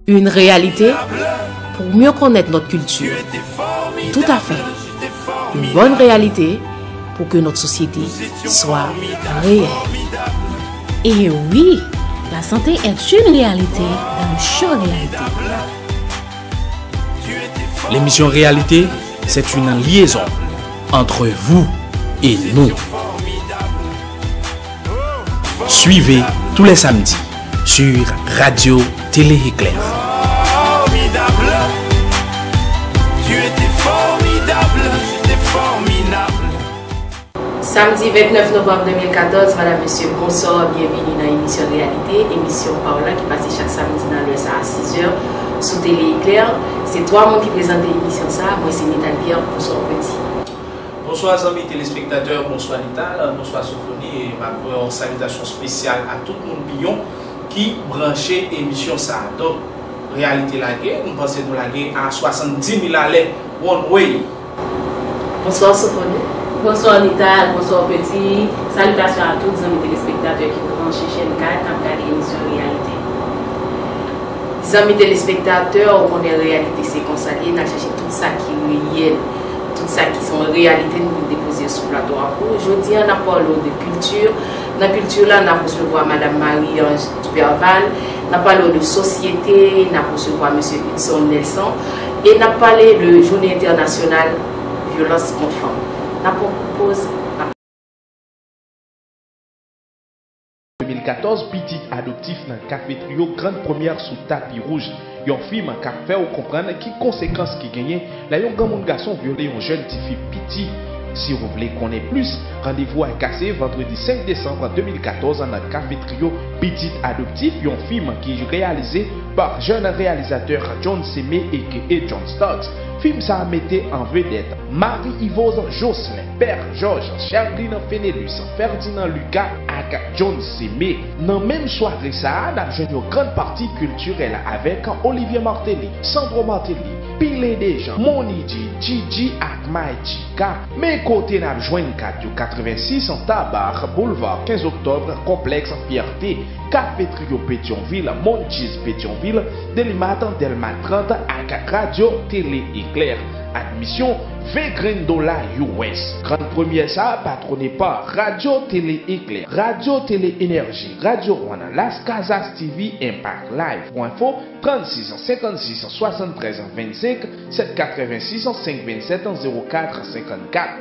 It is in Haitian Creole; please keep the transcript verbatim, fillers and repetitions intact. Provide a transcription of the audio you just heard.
Une réalité pour mieux connaître notre culture. Tout à fait. Une bonne réalité pour que notre société soit réelle. Et oui, la santé est une réalité dans le show Réalité. L'émission Réalité, c'est une liaison entre vous et nous. Suivez tous les samedis sur Radio Télé Éclair. Samdi vennèf novanm de mil katòz, madam, mesye, bonswa, byenvini nan emisyon Réalité, emisyon pa w la ki pase chak samdi nan lè sa a sizè sou Télé Éclair. Se twa moun ki prezante emisyon sa a, mwen se Nita Pierre, bonswa Peti. Bonswa zanmi telespektatè, bonswa Nital, bonswa Sofoni, e m ap voye yon salitasyon espesyal a tout moun Piyon ki branche emisyon sa a. Donk, Réalité lage, m panse nou lage a swasanndimil alè, one way. Bonswa Sofoni. Bonswa Nital, bonswa Peti. Salitasyon a tout zanmi telespektatè ki branche chèn kay k ap gade emisyon Réalité. Zanmi telespektatè, ou konnen Réalité se konsa l ye, n ap chèche tout sa ki reyèl, tout sa ki se yon reyalite, nou vin depoze sou plato a pou ou. Jodi a, n ap pale w de kilti. Nan kilti la, n ap resevwa madam Marie-Ange Duperval, n ap pale w de sosyete, n ap resevwa mesye Hudson Nelson, e n ap pale de jounen entènasyonal vyolans kont fanm. N ap pran kout poz. De mil katòz, Pitit Adoptif nan Kafeteryo, Grann Premyè sou Tapi Wouj, yon fim k ap fè w konprann ki konsekans ki genyen lè yon granmoun gason vyole yon jèn tifi piti. Si w vle konnen plis, randevou a kase vandredi senk desanm de mil katòz nan Kafeteryo, Pitit Adoptif, yon fim ki reyalize pa jèn reyalizatè John Seme aka John Starks. Fim sa a mete an vedèt Marie Yvose Jocelyn, Père Georges, Sherline Fenelus, Ferdinand Lucas ak John Seme. Nan menm sware sa a, n ap jwenn yon grann pati kiltirèl avèk Olivier Martelly, Sandro Martelly, Pile Dejean, Mony G, Gigi ak Magica. Men kote n ap jwenn kat yo: katrevensis Tabar Boulevard, kenz Oktòb, Konplèks Fyète, Kafeteryo Petyonvil, Monchiz Petyonvil, Delimat, Dèlma trant ak Radyo Tele Eklè. Admisyon, ven grenn dola U S. Grann premyè sa a patwone pa Radyo Tele Eklè, Radyo Tele Enèji, Radyo One, Las Casas T V, Impact Live. Pou enfo, trannsis senkannsis swasanntrèz vennsenk, sèt katrevensis senk vennsèt zewo kat senkannkat.